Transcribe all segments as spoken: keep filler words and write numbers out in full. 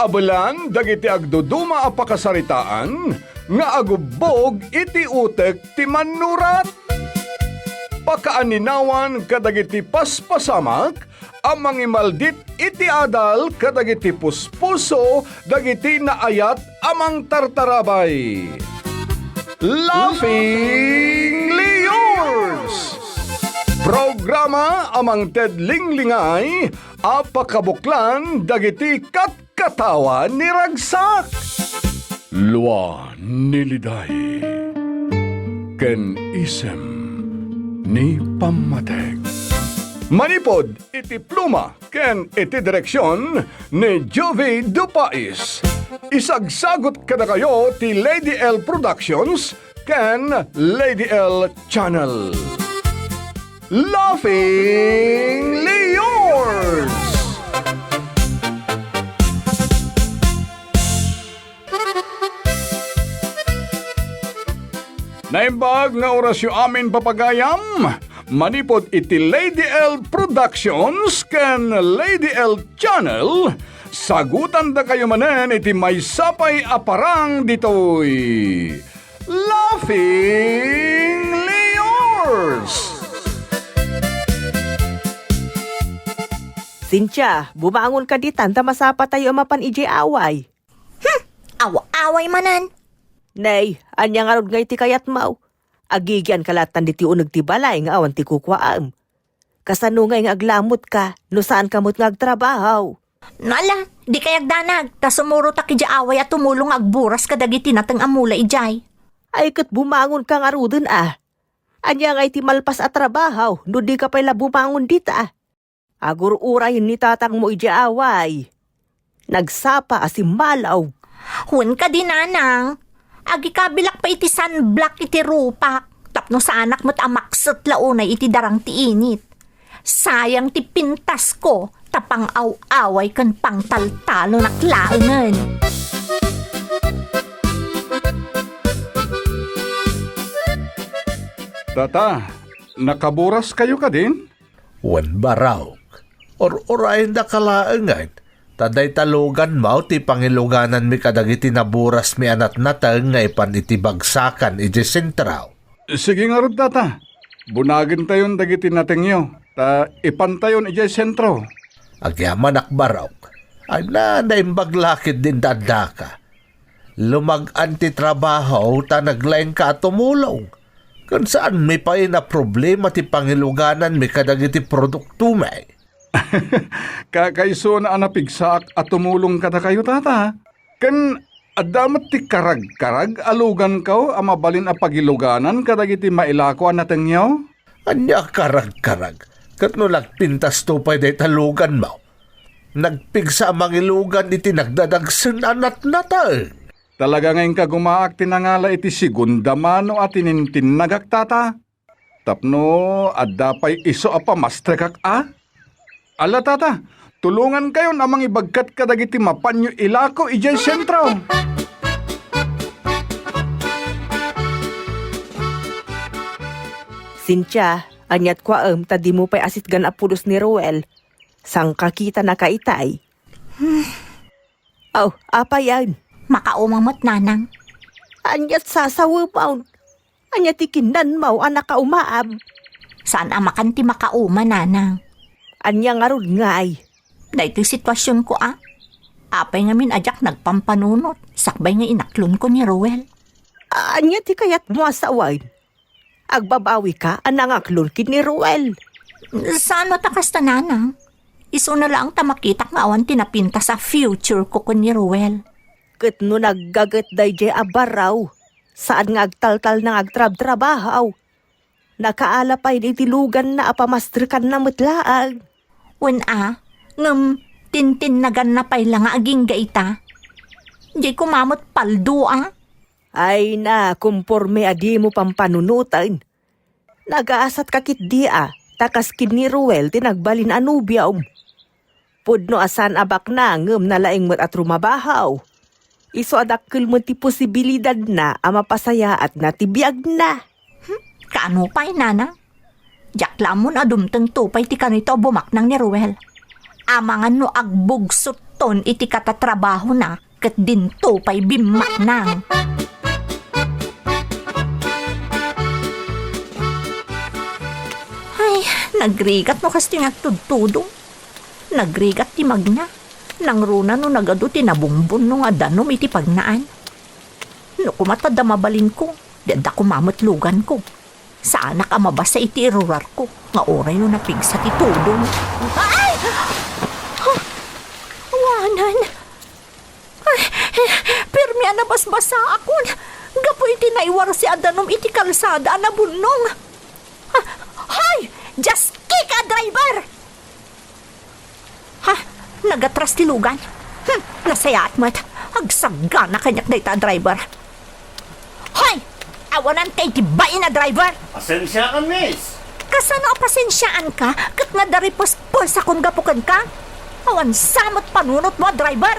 Kabelan dagiti agduduma a pakasaritaan nga agubbog iti utek ti mannurat. Pakaaninawan kadagiti paspasamak a mangimaldit iti adal kadagiti puspuso dagiti naayat a mangtartarabay. Laughingly Yours! Programa a mangted linglingay a pakabuklan dagiti katkatawa ni ragsak. Lua ni Liday ken isem ni Pammatek. Manipud iti pluma ken iti direksion ni Jovie Dupais. Isagsagut kadakayo ti Lady L Productions ken Lady L Channel. Laughingly Yours! Naimbag nga orasyo amin, papagayam, manipud iti Lady L Productions ken Lady L Channel, sagutandakayo manen iti maysa pay a parang ditoy Laughingly Yours! Cynthia, bumangon ka ditan ta masapatayo a mapan idiay away. Hmm, aw-away manen. Nay, ania ngarud ngay ti kayatmo? Agigian ka latta ditoy uneg ti balay nga awan ti kukuaem. Kasano ngay nga aglamotka no saanka met nga agtrabaho? Ala, di kay agdanag, ta sumurotak idiay away a tumulong nga agburas kadagiti nateng a mula idiay. Ay, ket bumangon ka ngaruden a. Ania ngay ti malpas a trabaho no di ka pay la bumangon dita? Agur-urayen ni tatangmo idiay away. Nagsapa a simmalaw. Wen kadi, nanang, agikabilak pay iti sunblock iti rupak tapno saanak met a makset la unay iti darang ti init. Sayang ti pintasko ta pang-aw-away ken pangtaltalonak laengen. Tata, nakaburaskayo kadin? Wen, Barok, ur-urayendaka laengen, ta dayta luganmo ti pangilugananmi kadagiti naburasmi a natnateng nga ipan iti bagsakan idiay sentro. Sige ngarud, tata. Bunagentayon dagiti natengyo, ta ipantayon idiay sentro. Agyamanak, Barok. Ay na, naimbag la ketdin ta addaka. Lumag-an ti trabaho ta naglaingka a tumulong. Ken saanmi pay a problema ti pangilugananmi kadagiti produktomi. Ka-, kayso a napigsaak a tumulong kadakayo, tata. Ken adda met ti karagkarag a luganko a mabalin a pagiluganan kadagiti mailako a natengyo? Ania a karagkarag? Ket no nagpintasto pay dayta luganmo, nagpigsa a mangilugan iti nagdadagsen a natnateng. Talaga nga inkagumaak ti nangala iti segunda mano a tinintinnagak, tata. Tapno adda pay isu a pamastrekak a? Ala, tata, tulongankayon a mangibagkat kadagiti mapanyo ilako idiay sentro. Cynthia, aniat kuaem ta dimo pay asitgan a pulos ni Roel? Sangkakitanaka itay. Aw, apay yan? Makauma met, nanang. Aniat sasawemaw? Ania ti kinnanmaw a nakaumaam? Saan a makan ti makauma, nanang. Ania ngarud ngay? Daytoy situasionko a. Apay ngamin a diak nagpampanunot sakbay nga inaklonko ni Roel? Ania ti kayatmo a sawen? Agbabawika a nangaklon ken ni Roel? Saan no ta kasta, nanang. Isuna laeng ta makitak nga awan ti napintas a future ko ken ni Roel. Ket no naggaget daydiay a barraw, saan nga agtaltalna nga agtrabtrabaho. Nakaala pay iti luganna a pamastrekanna met laeng. Wen a, ngem tintinnaganna pay la nga agingga ita. Diay koma met paldo a. Ay na, komporme a dimo pampanunoten. Nagaasatka ketdi a, ta kas ken ni Roel ti nagbalin a nobiom. Pudno a saan a bakna ngem nalaing met a trumabaho. Isu a dakkel met ti posibilidadna a mapasayaatna ti biagna. Hmm, kaano pay, nanang? Diak la ammon a dumtengto pay ti kano ita a bumaknang ni Roel. Amangan no agbugsot Ton iti katatrabahona ket dinto pay bimmaknang. Ay, nagrigat no kastoy nga agtudtudong. Nagrigat ti magna. Nangruna no nagadu ti nabungbunno nga danum iti pagnaan. No koma ta adda mabalinko, di adda koma met luganko. Saanak a mabasa iti irurarko nga uray no napigsa ti tudong. Ay! Awanan! Ay, permi a nabasbasaakon gapu iti naiwarsi a danum iti kalsada a nabunnong. Ah, hay! Just kick a driver! Ha? Nagatras ti lugan? Hmm, nasayaat met. Agsagana kaniak dayta a driver. Hoy! Awanan kay ti bain a driver! Pasensiakan, miss. Kasano a pasensiaanka ket nga daripespesakon gapu kenka? Awan sa met panunotmo a driver!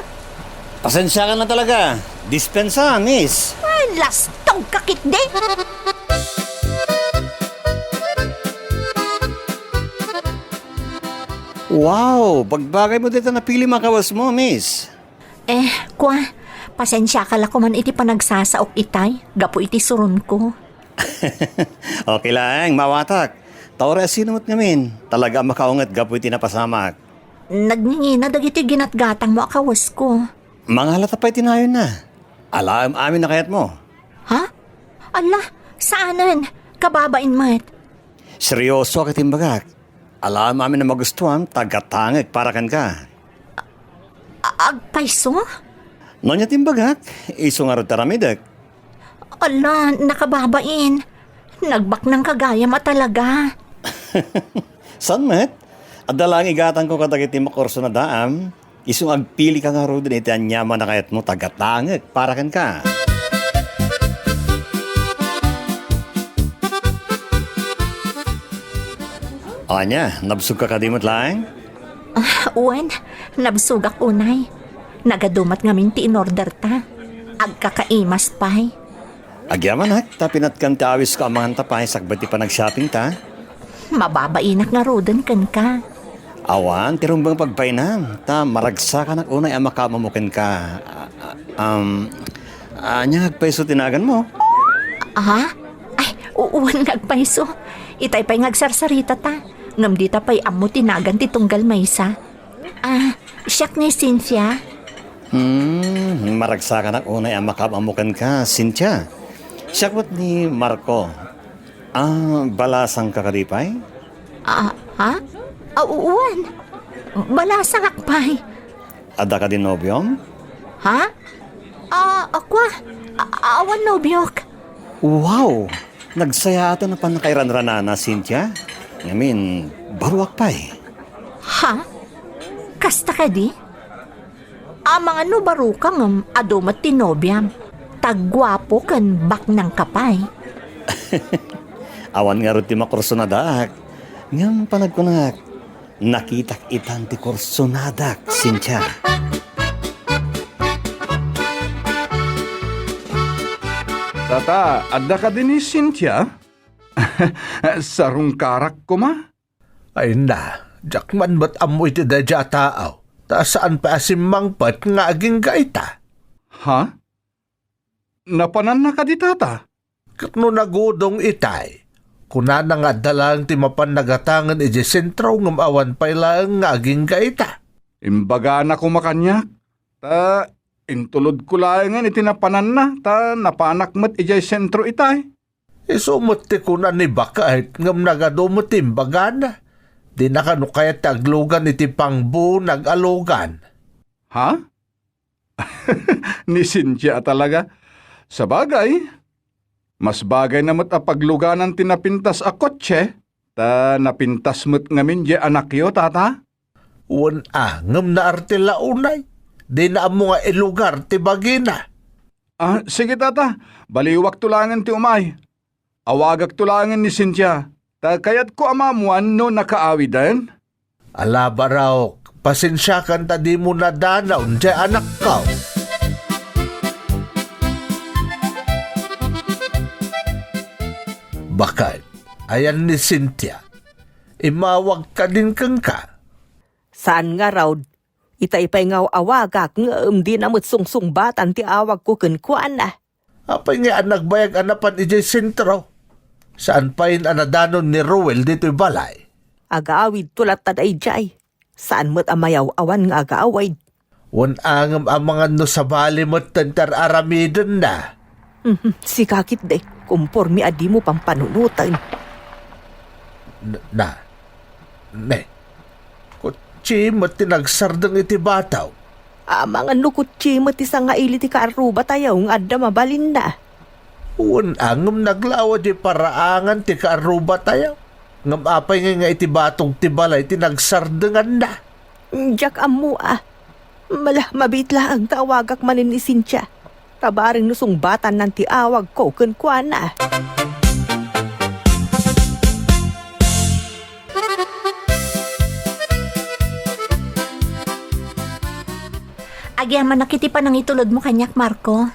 Pasensiakan na talaga. Dispensa, miss. Ay, lastog ka, Kitdi! Wow! Bagbagay mo dita napili makawasmo, miss. Eh, kwa, pasensiaka la koman iti panagsasaok itay, gapu iti suronko. Okay laeng, maawatak. Ta uray a sino met ngamin, talaga a makaunget gapu iti napasamak. Nagngingina dagiti ginatgatangmo a kawasko. Mangalata pay ti nayonna. Alaem amin a kayatmo. Ha? Ala, saanen. Kababain met. Seryoso a ket imbagak. Alaem amin a magustuam, ta gatangek para kenka. A-, agpayso? No ania ti imbagak, isu ngarud ti aramidek. Ala, nakababain. Nagbaknangka gayam a talaga. Saan met? Adda laeng igatangko kadagiti makursunadaam. Isu nga agpilika ngaruden iti aniaman a kayatmo, ta gatangek para kenka. Ania, nabsogka kadi met laeng? Ah, wen, nabsogak unay. Nagadu met ngamin ti inorderta. Agkakaimas pay. Agyamanak, ta pinatkan ti awisko a manganta pay sakbay ti panagshoppingta. Mababainak ngaruden kenka. Awan ti rumbeng pagbainam, ta maragsakanak unay a makaammo kenka. A-, a-, um, ania nga agpayso ti naganmo? Ha? Ay, u-, wen nga agpayso. Itay pay nga agsarsaritata. Ngem dita pay ammo ti nagan ti tunggal maysa. Ah, siak ni Cynthia. Hmm, maragsakanak unay a makaammo kenka, Cynthia. Siak met ni Marco. Ah, balasangka kadi pay? Ah, ha? Ah, u-, wen. Balasangak pay. Adda kadi nobiom? Ha? Ah, akua. A-, awan nobiok. Wow! Nagsayaatan a pannakairanranana, Cynthia. Ngamin, baruak pay. Ha? Kasta kadi? Amangan no baruka ngem adu met ti nobiam. Ta guapo ken baknangka pay. Awan ngarud ti makursunadaak. Ngem panagkunak, nakitak itan ti kursunadak, Cynthia. Tata, adda kadi ni Cynthia? Sarungkarak koma? Ay na, diak man met ammo iti daydiay a tao, ta saan pay a simmangpet nga agingga ita. Ha? Napananna kadi tata? Ket no nagudong itay, kunana nga adda laeng ti mapan nagatangen idiay sentro ngem awan pay laeng nga agingga ita. Imbagana koma kaniak, ta intulodko laengen iti napananna, ta napanak met idiay sentro itay. Isu met ti kuna ni baket, ngem nagadu met ti imbagana. Dina kano kayat ti aglugan iti pangbunag a lugan. Ha? Ni Cynthia a talaga. Sabagay, mas bagayna met a pagluganan ti napintas a kotse, ta napintas met ngamin diay anakyo, tata. Wen a, ngem naarte la unay. Dina ammo nga ilugar ti bagina. Ah, sige, tata. Baliwakto laengen ti umay. Awagakto laengen ni Cynthia, ta kayatko a maammoan no nakaawiden. Ala, barok, pasensiakan ta dimo nadanaw diay anakko. Baket, ayan ni Cynthia. Immawag kadin kenka. Saan ngarud, Itay pay nga aw-awagak ngem dina met sungsungbatan ti awagko kenkuana. Apay ngay a nagbayag a napan idiay sentro? Saan pay a nadanon ni Ruel ditoy balay? Agawidto latta daydiay. Saan met a mayaw-awan nga agawid. Wen angem a mangan no sabali metten ti ar-aramidenna. Mhm, sika ketdi, kumpormi a dimo pampanunoten. N-, na, ne, kutsi met ti nagsardeng iti bataw. Amangan no kutsi met ti sangaili ti kaarrubatayo nga adda mabalinna. Wen angem naglawa di paraangan ti kaarrubatayo. Ngem apay ngay nga iti batog ti balay ti nagsardenganna? Diak ammo a. Mala, mabiit laeng ta awagak manen ni Cynthia. Ta bareng no sungbatannan ti awagko kenkuana. Agyamanak iti panangitulodmo kaniak, Marco.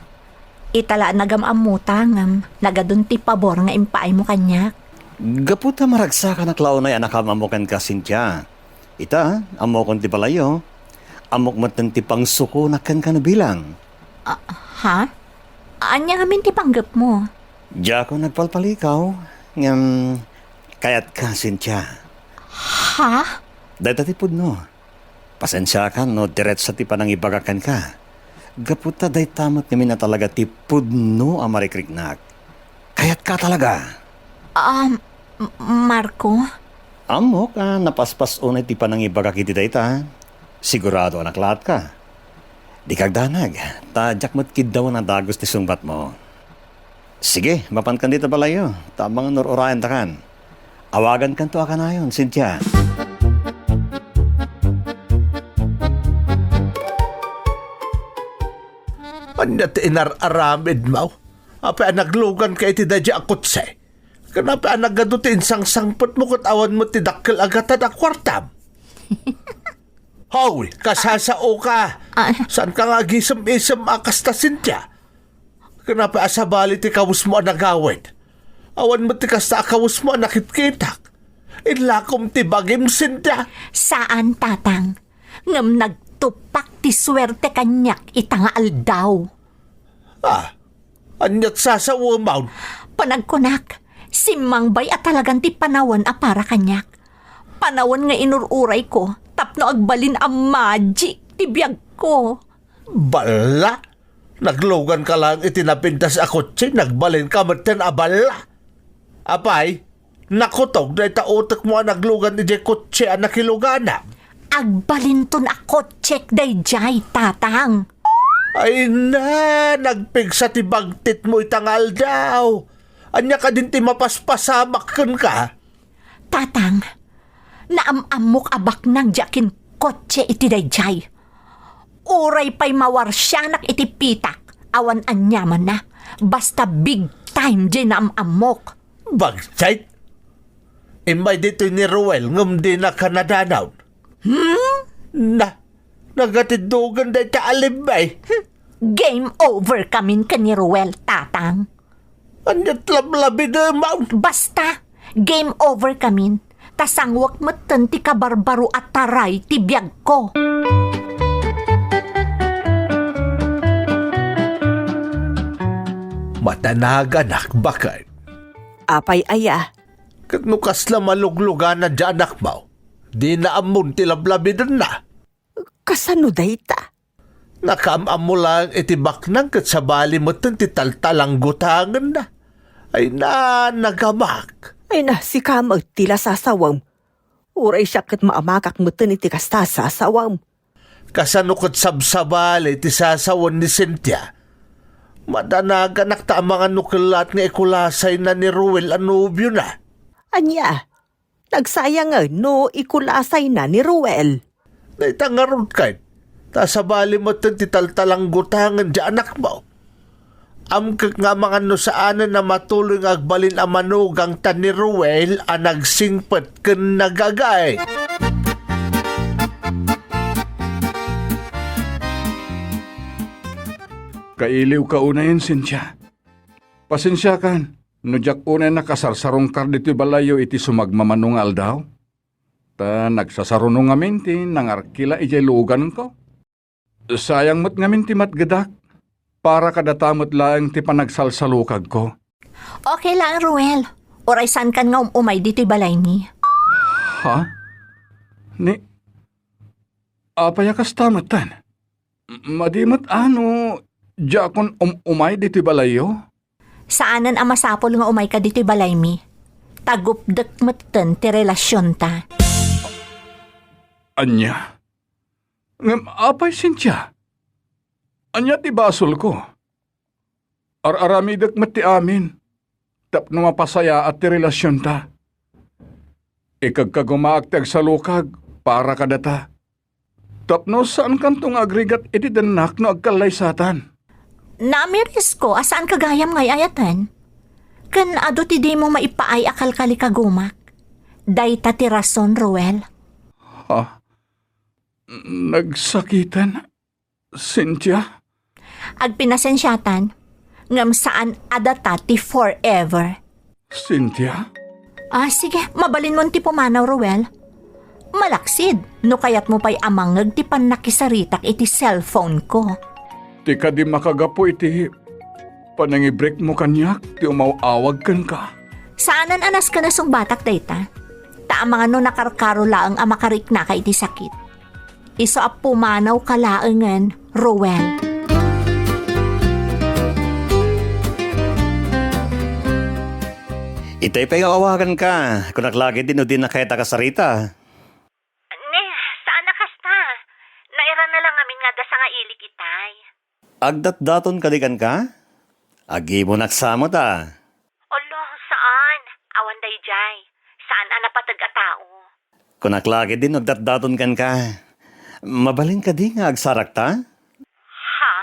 Ita la a nagam-ammota ngem nagadun ti pabor nga impaaymo kaniak. Gapu ta maragsakanak la unay a nakam-ammo kenka, Cynthia. Ita, ammokon ti balayyo. Ammok metten ti pangsukonak kenka no bilang. Ah, ha? Ania ngamin ti panggepmo? Diakon nagpalpalikaw, ngem kayatka, Cynthia. Ha? Dayta ti pudno. Pasensiakan no diretso ti panangibagak kenka. Gapu ta dayta met ngamin a talaga ti pudno a marikriknak. Kayatka talaga. Ah, M-, Marco? Ammok a napaspas unay ti panangibagak iti dayta. Sigurado a naklaat ka. Dika agdanag, ta diak met kiddawen a dagus ti sungbatmo. Sige, mapankan dita balayyo, ta mangnur-urayantakan. Awagankanto a kanayon, Cynthia. Ania ti inar-aramidmo? Apay a nagluganka iti daydiay a kotse? Ken apay a nagadu ti insangsangpetmo ket awan met ti dakkel a gatad a kuartam? Hoy, kasasaoka! Ah. Saanka nga agisem-isem a kasta, Cynthia? Ken apay a sabali ti kawesmo a nagawid? Awan met ti kasta a kawesmo a nakitkitak. Illakom ti bagim, Cynthia. Saan, Tatang. Ngem nagtupak ti suerte kaniak ita nga aldaw. Ah, aniat sasawemon? Panagkunak, simmangbay a talagan ti panawen a para kaniak. Panawen nga inur-urayko tapno agbalin a magic ti biagko. Balla? Nagluganka laeng iti napintas a kotse, nagbalinka metten a balla. Apay, nakutog dayta utekmo a naglugan idiay kotse a nakiluganam. Agbalinton a kotsek daydiay, Tatang. Ay na, nagpigsa ti bagtitmo ita nga aldaw. Ania kadin ti mapaspasamak kenka? Tatang, naam-ammok a baknang diak inkotse iti daydiay. Uray pay mawarsianak iti pitak, awan aniamanna, basta big time diay naam-ammok. Bagsit? Immay ditoy ni Ruel ngem dinaka nadanaw. Hmm? Na, nagatiddogan dayta a libbay. Hmm. Game over kamin ken ni Ruel, Tatang. Aniat lablabidemon? Basta, game over kamin. Ta sanguek metten ti kabarbaro a taray ti biagko. Madanaganak, baket. Apay aya? Ket no kasla maluglugana diay anakmo, dina ammon ti lablabidenna. Kasano dayta? Nakaam-ammo laeng iti baknang ket sabali metten ti taltalanggutangenna. Ay na, nagamak. Ay na, sika met ti la sasawem. Uray siak ket maamakak metten iti kasta a sasawem. Kasano ket sabsabali ti sasawen ni Cynthia? Madanaganak ta amangan no kellaat nga ikulasayna ni Ruel a nobiona. Ania? Nagsayangen no ikulasayna ni Ruel. Dayta ngarud ket, ta sabali metten ti taltalanggutangen diay anakmo. Amkek nga amangan no saanen a matuloy nga agbalin a manugang ta ni Ruel a nagsingpet ken nagagay. Kailiwka unayen, Cynthia. Pasensiakan no diak unay nakasarsarungkar ditoy balayyo iti sumagmamano nga aldaw. Ah, nagsasaruno ngamin ti nangarkila idiay luganko. Sayang met ngamin ti matgedak. Para kadata met laeng ti panagsalsalukagko. Okay laeng, Ruel. Uray saankan nga um-umay ditoy balaymi. Ha? Ni, apay a kasta metten? M-, madi met a no diakon um-umay ditoy balayyo? Saanen a masapul nga umayka ditoy balaymi. Ta gupdek metten ti relasionta. Ania? Ngem apay, Cynthia? Ania ti basolko? Ar-aramidek met ti amin tapno mapasayaat ti relasionta. Ikagkagumaak ti agsalukag para kadata. Tapno saankanto nga agrigat iti dennak no agkallaysatan. Naamirisko a saanka gayam nga ay-ayaten. Ken adu ti dimo maipaay a kalkalikagumak. Dayta ti rason, Ruel. Ha? Nagsakiten? Cynthia? Agpinasensiatan, ngem saan a data ti forever. Cynthia? Ah, sige, mabalinmon ti pumanaw, Ruel. Malaksid, no kayatmo pay a mangngeg ti pannakisaritak iti cellphone ko. Ti kadi makagapu iti panangibrekmo kaniak ti umaw-awag kenka. Saanen a nasken a sungbatak dayta. Ta amangan no nakarkaro laeng a makariknaka iti sakit. Isu a pumanawka laengen, Ruel. Itay pay nga awaganka, kunak la ketdi no dina kayat a kasarita. Ne, saan a kasta. Nairana lang ngamin nga adda sangailik itay. Agdatdaton kadi kenka? Agibunak sa met a. Olo, saan. Awan daydiay. Saan a napateg a tao. Kunak la ketdi no agdatdaton kenka. Mabalin kadi nga agsarakta? Ha?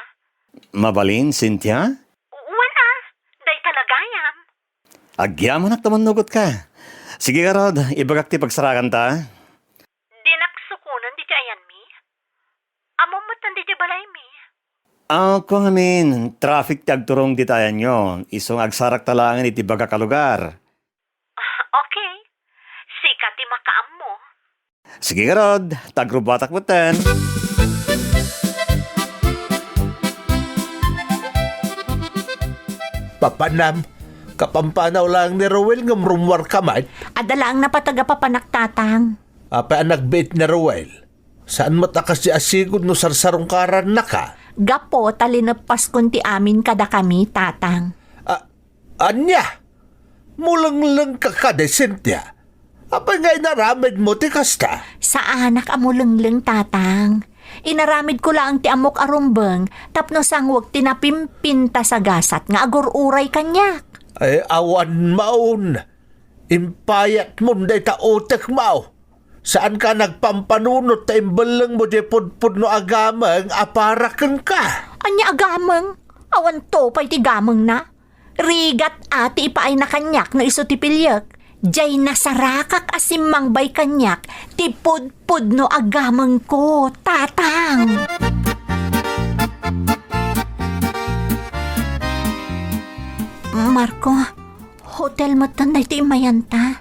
Mabalin, Cynthia? Wen a. Dayta la gayam. Agyamanak ta mannugotka. Sige ngarud, ibagak ti pagsarakanta. Dinak sukonen daydiay ayanmi. Ammom metten daydiay balaymi. Ah, kua ngamin, traffic ti agturong dita ayanyo. Isu nga agsarakta laengen iti bagak a lugar. Okay. Sika ti makaammo. Sige ngarud, ta agrubatak metten. Papanam, kapampanaw laeng ni Ruel ngem rummuarka met? Adda laeng napateg a papanak, Tatang. Apay a nagbiit ni Ruel? Saan met a kasi a sigud no sarsarungkaranna ka? Gapu ta lineppaskon ti amin kadakami, Tatang. A-, ania? Mulenglengka kadi, Cynthia? Apay nga inaramidmo ti kasta? Saanak a mulengleng, Tatang. Inaramidko laeng ti ammok a rumbeng tapno sangwek ti napimpintas a gasat nga agur-uray kaniak. Ay, awan maun. Impayatmon dayta utekmo. Saanka nagpampanunot ta imbellengmo diay pudpudno a gameng a para kenka. Ania a gameng? Awanto pay ti gamengna. Rigat a ti ipaayna kaniak no isu ti piliek. Diay nasarakak a simmangbay kaniak ti pudpudno a gamengko, Tatang. Marco, hotel metten daytoy immayanta.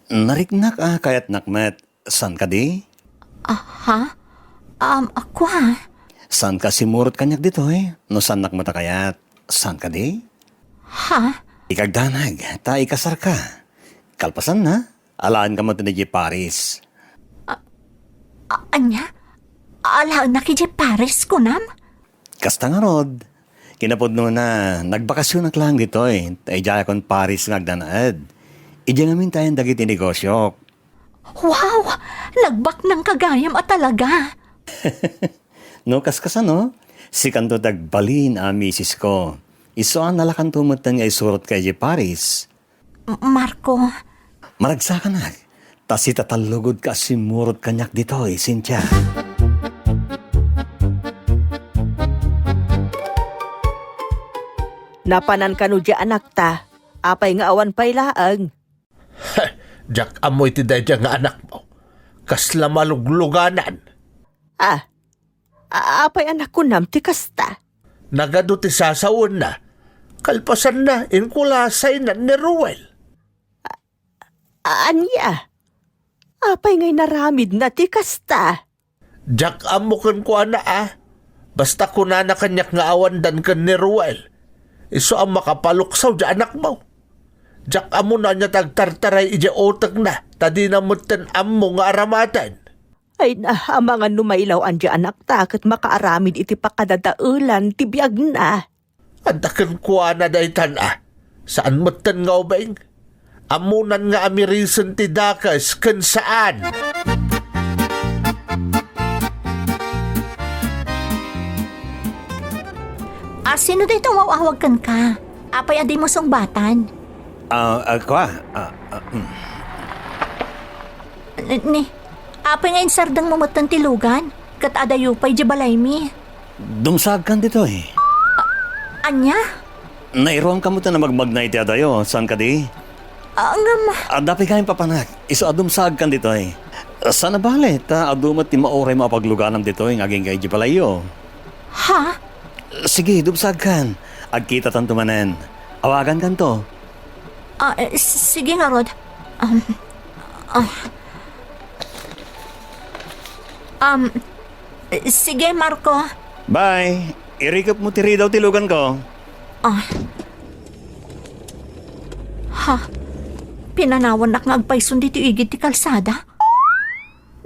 Nariknak a kayatnak met. Saan kadi? Ah, ha? Um, a kua? Saan ka simmurot kaniak ditoy? No saannak met a kayat, saan kadi? Ha? Ikagdanag, ta ikasarka. Kalpasanna, alaenka met idiay Paris. A-, ania? Alaennak idiay Paris, kunam? Kasta ngarud. Kinapudnona, nagbakasionak laeng ditoy, ta idiayakon Paris nga agdanaed. Idiay ngamin ti ayan dagiti negosiok. Wow! Nagbaknangka gayam a talaga! No, kaskasano, sikanto ti agbalin a misisko. Isu a nalakanto metten nga isurotka idiay Paris. M-, Marco. Maragsakanak, ta sitatallogodka a simmurot kaniak ditoy, Cynthia. Napanan kano diay anakta? Apay nga awan pay laeng? Diak ammo iti daydiay nga anakmo. Kasla malugluganan. Ah, a-, apay a nakunam ti kasta? Nagadu ti sasawenna. Kalpasanna, inkulasaynan ni Ruel. A-, ania? Apay nga inaramidna ti kasta? Diak ammo kenkuana a. Basta kunana kaniak nga awandan ken ni Ruel. Isu a makapaluksaw ti anakmo. Diak ammo no ania ti agtartaray idiay utekna, ta dina metten ammo nga aramaten. Ay na, amangan no mailaw-an ti anakta ket makaaramid iti pakadadaelan ti biagna. Adda kenkuana daytan a. Saan metten nga ubing? Ammonan nga amirisen ti dakes ken saan. A, sino daytoy nga aw-awag kenka? Apay a dimo sungbatan? Ah, ah, kua? Ah, ah, mm. Ni, apay nga insardengmo metten ti lugan? Ket adayo pay di balaymi. Dumsaagkan ditoy. A-, ania? Nairuanka metten a magmagna iti adayo, saan kadi? Ah, ngem. Adda pay gayam papanak. Isu a dumsaagkan ditoy. Saan a bale, ta adu met ti mauray mo a pagluganam ditoy nga agingga iti balayyo. Ha? Sige, dumsaagkan. Agkitatanto manen. Awagankanto. Ah, eh, s-, sige ngarud. Um, ah. Um, eh, sige, Marco. Bye. Irikepmo ti ridaw ti luganko. Ah. Ha? Pinanawannak nga agpayson ditoy igid ti kalsada?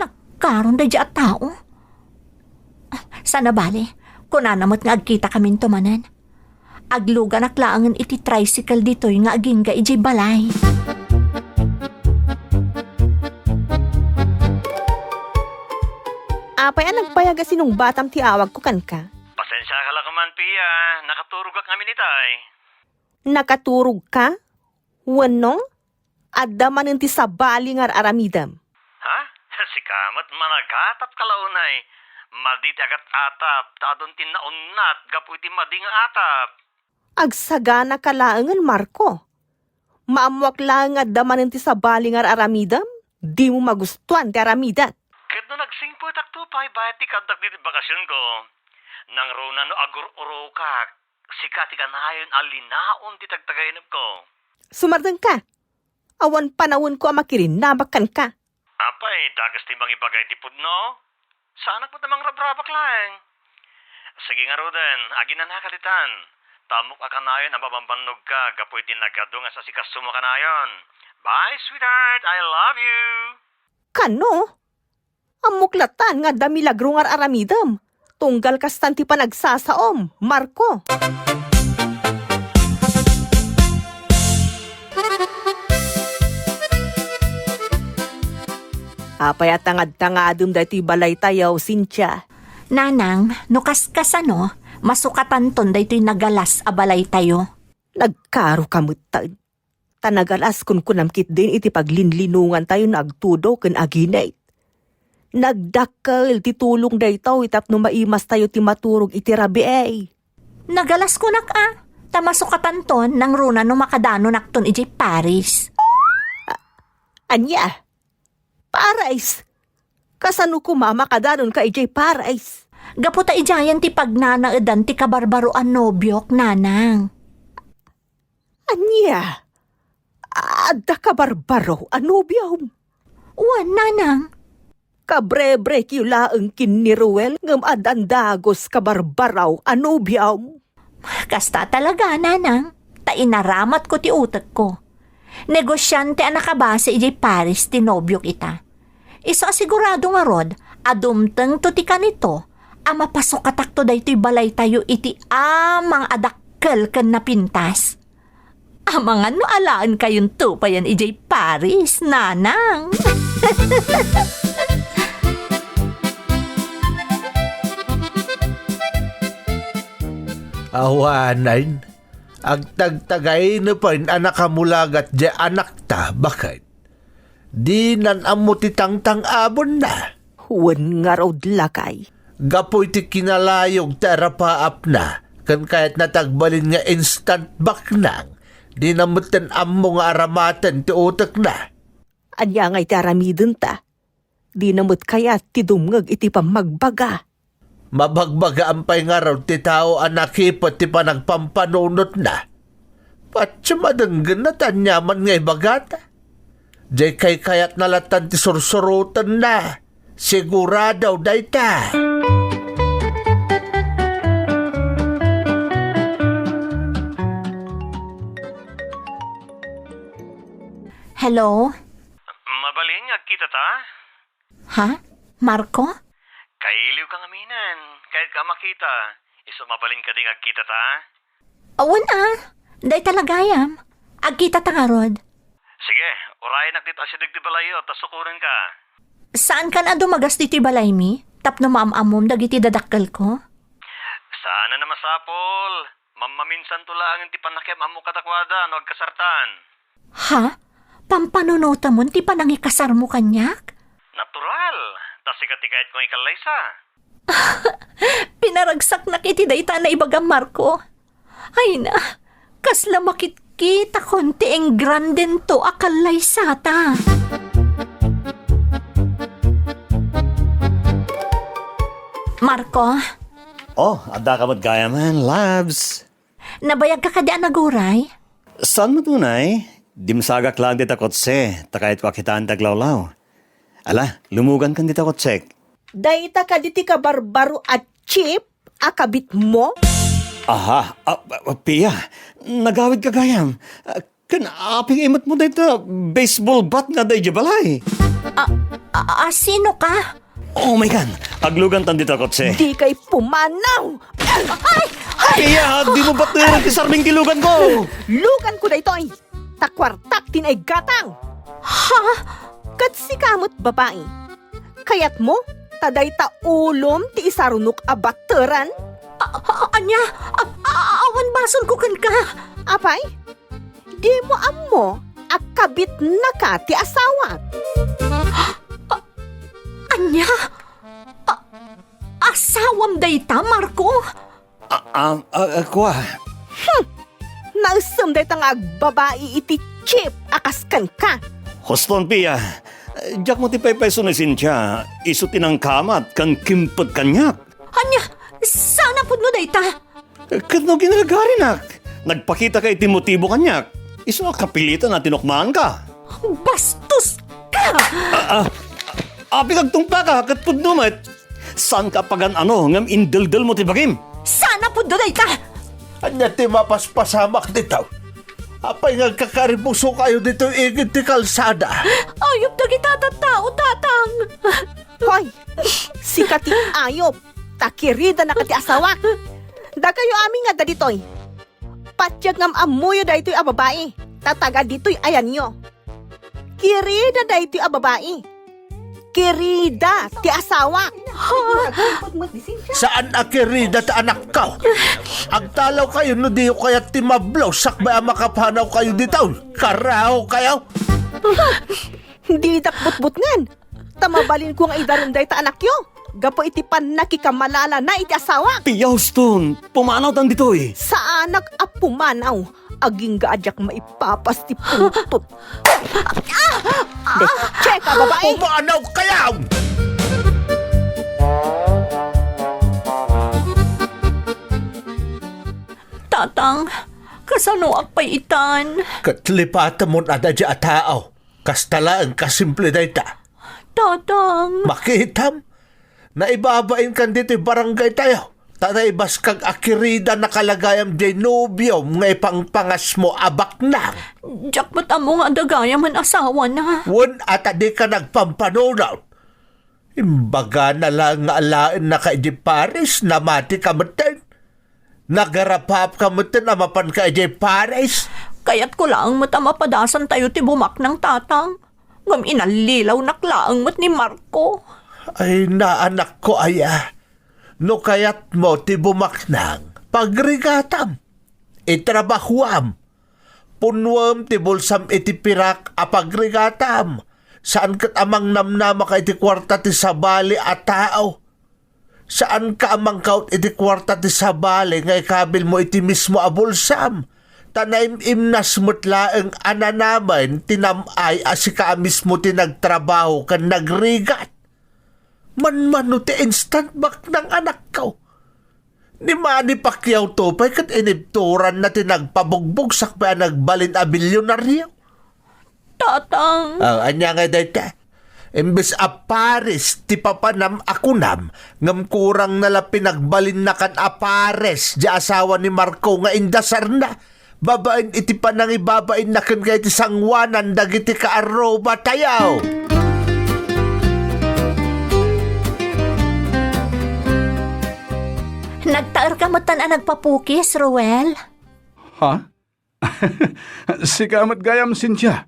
Nagkaron daydi a tao? Ah, saan a bale, kunana met nga agkitakaminto manen. Agluganak laengen iti tricycle ditoy nga agingga idiay balay. Apay a nagbayag a sinungbatam ti awagko kenka? Pasensiaka la koman, Pia. Nakaturogak ngamin itay. Nakaturogka? Wenno, adda manen ti sabali nga ar-aramidem. Ha? Sika met managatapka la unay. Madi ti agat-atap, ta adun ti naunnat gapu iti madi nga atap. Agsaganaka laengen, Marco. Maammoak laeng nga adda manen ti sabali nga ar-aramidem, dimo magustuan ti aramidek. Ket no nagsingpetakto pay bayat ti kaaddak ditoy bakasionko, nangruna no agur-urokak, sika ti kanayon a linaon ti tagtagainepko. Sumardengka. Awan panawenko a makirinnamak kenka. Apay, dakes ti mangibaga iti pudno? Saanak met a mangrabrabak laeng. Sige ngaruden, aginanaka ditan. Ta ammok a kanayon a mabambannogka gapu iti nagadu nga sasikasom a kanayon. Bye, sweetheart. I love you. Kano? Ammok latan nga adda milagro nga ar-aramidem. Tunggal kastan ti panagsasaom, Marco. Apay a tangad-tangadem daytoy balaytayo, Cynthia? Nanang, no kaskasano, masukatanton daytoy nagalas a balaytayo. Nagkaroka metten. Ta nagalas kunkunam ketdin iti paglinlinongantayo nga agtudo ken aginit. Nagdakkel ti tulong daytoy tapno maimastayo ti maturog iti rabii. Nagalas kunak a, ta masukatanton nangruna no makadanonakton idiay Paris. A-, ania? Paris? Kasano koma a makadanonka idiay Paris? Gapu ta idiayen ti pagnanaedan ti kabarbaro a nobiok, nanang. Ania? Adda kabarbaro a nobiom? Wen, nanang. Kabrebrekyo laeng ken ni Ruel ngem addan dagus kabarbaro a nobiom. Kasta talaga, nanang. Ta inaramatko ti utekko. Negosiante a nakabase idiay Paris ti nobiok ita. Isu a sigurado ngarud a dumtengto ti kanito a mapasukatakto daytoy balaytayo iti amangan a dakkel ken napintas. Amangan no alaenkayonto payen idiay Paris, nanang. Awanen, agtagtagayna pay a nakamulagat diay anakta, baket. Dinan ammo ti tangtang-abonna. Wen ngarud, lakay. Gapu iti kinalayog ti arapaapna, ken kayatna ti agbalin nga instant baknang, dina metten ammo nga aramaten ti utekna. Ania ngay ti aramidenta? Dina met kayat ti dumngeg iti pammagbaga. Mabagbagaan pay ngarud ti tao a nakipet ti panagpampanunotna. Patiem a denggenna ti aniaman nga ibagata. Diay kaykayatna lattan ti sursurotenna. Sigurado dayta. Hello? Mabalin nga agkitata? Ha? Marco? Kailiwka ngaminen. Kayatka a makita. Isu mabalin kadi nga agkitata? Awan a. Dayta la gayam. Agkitata ngarud. Sige, urayenak dita asideg ti balayyo, ta sukorenka. Saankan a dumagas ditoy balaymi tapno maam-ammom dagiti dadakkelko? Saan a masapul. Mammaminsanto laengen ti pannakiam-ammo kadakuada no agkasartan. Ha? Pampanunotemon ti panangikasarmo kaniak? Natural. Ta sika ti kayatko nga ikallaysa. Pinaragsaknak iti dayta a naibagam, Marco. Ay na, kasla makitkitakon ti engrandento a kallaysata. Marco. Oh, addaka met gayamen, loves. Nabayagka kadi a naguray? Saan met unay? Dimsagak laeng dita kotse, ta kayatko a kitaen ti aglawlaw. Ala, lumugankan dita kotsek. Dayta kadi ti kabarbaro a chip a kabitmo? Aha, a, a, Pia, nagawidka gayam. A, ken aping imetmo dayta baseball bat nga adda idiay balay? A, a, a, sino ka? Oh my God! Aglugantan dita kotse. Dikay pumanaw! Ay! Ay! Pia, dimo bateren ti sarming ti luganko! Luganko daytoy! Ta kuartak ti naiggatang! Ha? Ket sika met, babai. Kayatmo ta dayta ulom ti isarunok a bateren? A, a, ania? A, a, awan basolko kenka. Apay? Dimo ammo a kabitnaka ti asawak? A, ania? A, asawam dayta, Marco? A, a, a, a, kua? Hmm! Naisem dayta nga agbabai iti chip a kas kenka. Huston, Pia. Diak met ipaypayso ni Cynthia, isu ti nangkamat ken kimpet kaniak. Ania? Saan a pudno dayta? Ket no ginragarinak, nagpakitaka iti motibo kaniak. Isu a kapilitan a tinukmaanka. Bastos ka! A, a, apik agtungpaka ket pudno met. Saanka a pagan-ano ngem indeldelmo ti bagim? Saan a pudno dayta? Ania ti mapaspasamak ditoy? Apay nga agkakaribusokayo ditoy igid ti kalsada? Ayup dagita a tattao, Tatang! Hoy! Sika ti ayup, ta kiridanaka ti asawak. Dakayo amin nga adda ditoy. Patiek ngem ammoyo daytoy a babai, ta taga ditoy ayanyo. Kirida daytoy a babai. Kirida ti asawak. Saan a kirida ti anakko. Agtalawkayo no diyo kayat ti mablo sakbay a makapanawkayo ditoy. Karaokayo. Didak butbutngen. Ta mabalinko nga idarum dayta anakyo gapu iti pannakikamalalana iti asawak. Pia, Huston, pumanawtan ditoy. Saanak a pumanaw, agingga a diak maipapas ti pungtot. Decheka, babai! Pumanaw kayo! Tatang, kasanoak pay itan? Ket lipatemon a daydi a tao. Kasta laeng kasimple dayta. Tatang. Makitam, naibabainkan ditoy barangaytayo. Ta naibaskag a kiridanaka la gayam diay nobiom nga ipangpangasmo a baknang. Diak met ammo nga adda gayamen asawana. Wen, a ta dika nagpampanunot. Imbagana laeng nga alaennaka idiay Paris, namatika metten. Nagarapapka metten a mapanka idiay Paris. Kayatko laeng met a mapadasantayo ti bumaknang, Tatang. Ngem inallilawnak laeng met ni Marco. Ay, naanakko aya. No kayatmo ti bumaknang, pagrigatam. Itrabahoam. Punnoem ti bulsam iti pirak a pagrigatam. Saan ket a mangnamnamaka iti kuarta ti sabali a tao. Saanka a mangkaut iti kuarta ti sabali nga ikabilmo iti mismo a bulsam. Ta naim-imnas met laeng a nanamen ti nam-ay a sika a mismo ti nagtrabaho ken nagrigat. Manmano ti instant baknang, anakko. Ni Manny Pacquiao to pay ket inibturanna ti nagpabugbog sakbay a nagbalin a bilyonario. Tatang. Oh, ania nga dayta? Imbes a Paris ti papanam a kunam, ngem kurang na la pinagbalinnakan a Pares ti asawa ni Marco nga indasarna. Babaen iti panangibabainna ken kay ti sangoanan dagiti kaarrubatayo. Nagtaerka metten a nagpapukis, Ruel? Ha? Sika met gayam, Cynthia.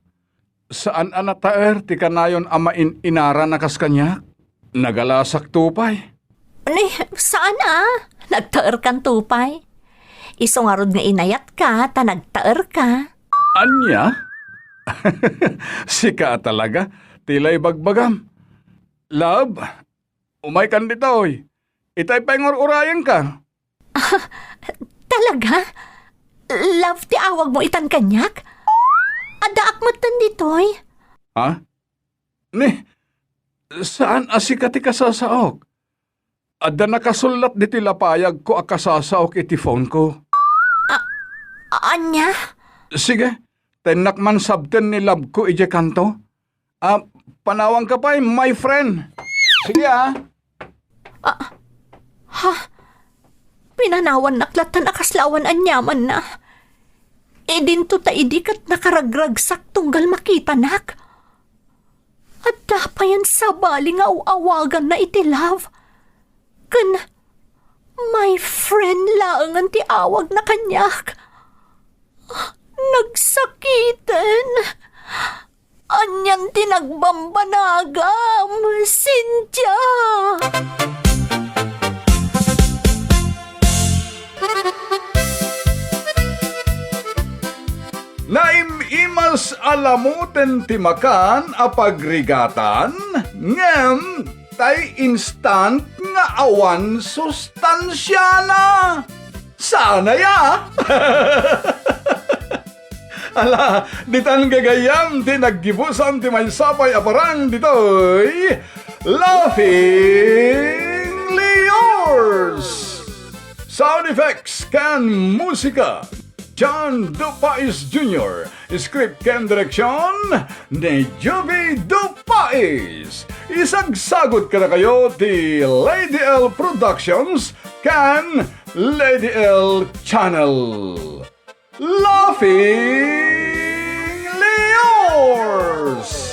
Saan a nataer ti kanayon a main-inaran a kas kaniak? Nagalasak to pay. Ni, saan a? Nagtaerkan to pay. Isu ngarud nga inayatka ta nagtaerka. Ania? Sika a talaga ti la ibagbagam. Love, umaykan ditoy. Itay pay ngur-urayenka. Talaga? Love ti awagmo itan kaniak? Addaak metten ditoy. Ha? Ni, saan a sika ti kasasaok? Adda nakasullat ditoy lapayagko a kasasaok iti phoneko. A-, ania? Sige, tennak man sabten ni Love ko idiay kanto. Ah, panawanka pay, my friend. Sige, ah. Ah, ha? Pinanawannak lattan a kasla awan aniamanna. Idinto ta idi ket nakaragragsak tunggal makitanak. Adda payen sabali nga aw-awaganna iti Love. Ken my friend laengen ti awagna kaniak. Nagsakiten. Anian ti nagbambanagam, Cynthia? Naim-imas a lamoten ti makan a pagrigatan, ngem tay instant nga awan sustansiana. Sana ya! Ala, ditan gagayyem ti naggibusan ti maysa pay a parang ditoy Laughingly Yours! Sound effects ken musika, John Dupais Junior. Script ken direksyon ni Joby Dupais. Isagsagot kadakayo ti Lady L Productions ken Lady L Channel. Laughingly Yours!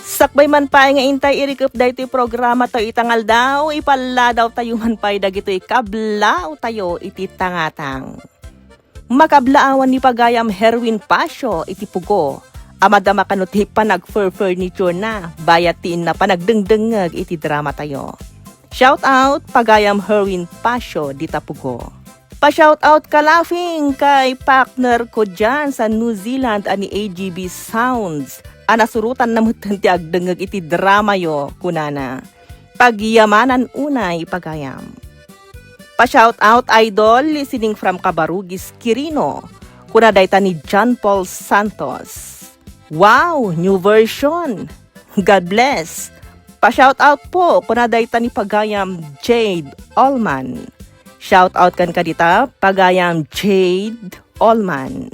Sakbay man pay nga intay irikep daytoy programatayo ita nga aldaw, ipalladawtayo man pay dagitoy kablaawtayo iti tangatang. Makablaawan ni pagayam Herwin Pasio iti pugo a madama kano ti panagfurfurniture na bayat ti inna panagdengdengngeg iti dramatayo. Shout out, pagayam Herwin Pasio dita pugo. Pa-shout out ka, Laughing, kay partner ko diyan sa New Zealand a ni A G B Sounds a nasurotanna metten ti agdengngeg iti dramayo, kunana. Pagyamanan unay, pagayam. Pa-shout out, idol, listening from Cabarugis, Quirino. Kuna dayta ni John Paul Santos. Wow, new version. God bless. Pa-shout out po kuna dayta ni pagayam Jade Allman. Shout out kan kadita, pagayam Jade Allman.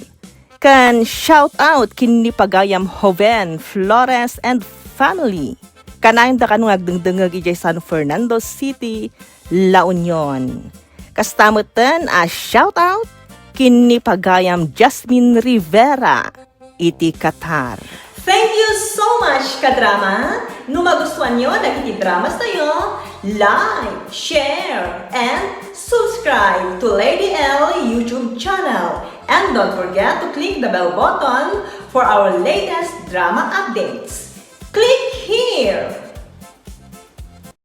Ken shout out ken ni pagayam Joven Flores and family. Kanayon da kano nga agdengdengngeg idiay San Fernando City, La Union. Kasta metten a shout out ken ni pagayam Jasmine Rivera iti Qatar. Thank you so much, kadrama! No magustuanyo dagiti dramas tayo, like, share, and subscribe to Lady L YouTube channel. And don't forget to click the bell button for our latest drama updates. Click here!